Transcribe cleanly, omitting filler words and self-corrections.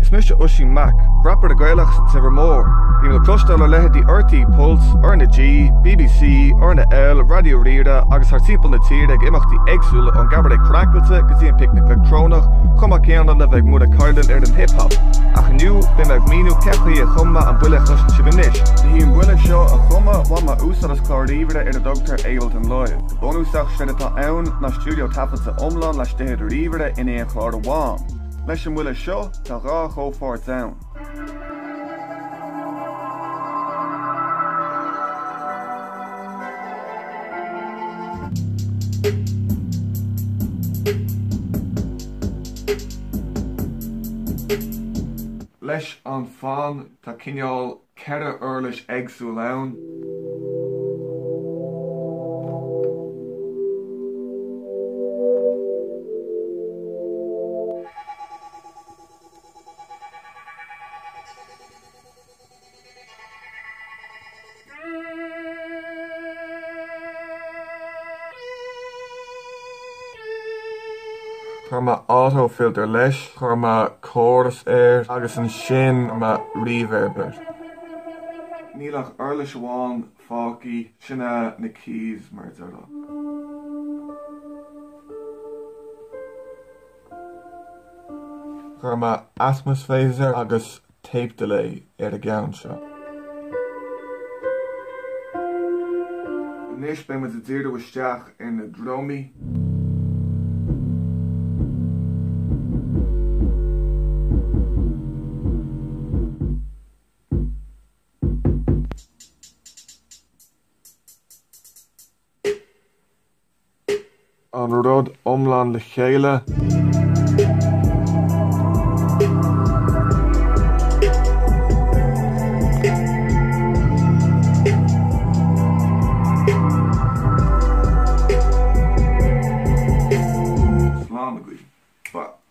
Is mise Oisín Mac, rapaire Gaelach as an Teamhair Mór. Bím le cloisteáil ar leithéidí RTÉ Pulse, R na G, BBC, R na L, Raidió Rí-Rá agus thar timpeall na tíre ag imeachtaí éagsúla ón gCabaret Craiceáilte go dtí an Picnic Leictreonach, chomh maith céanna le bheith ag múineadh caighdeán ar an hip hop. Ach inniu, beidh mé ag míniú cén chaoi a chum mé an buille a chloiseann sibh anois. Le haghaidh an buille seo a chumadh, bhain mé úsáid as clár ríomhaire ar a dtugtar Ableton Live. Go bunúsach, séard atá ann ná stiúideo taifeadta iomlán laistigh de ríomhaire in aon chlár amháin. Leis an mbuille seo, tá 2 chomhpháirt ann. Leis an fonn, tá cineál 4 uirlis éagsúil ann. Chuir mé auto-filter leis, chuir mé chorus air agus ansin chuir mé reverb air. Níl ach uirlis amháin fágtha, sin é na keys mar a déarfá. Chuir mé atmosphaser agus tape delay ar an gceann seo. Anois beidh muid ag díriú isteach ar na drumaí. An rud iomlán le chéile. Slán agaibh. Bye.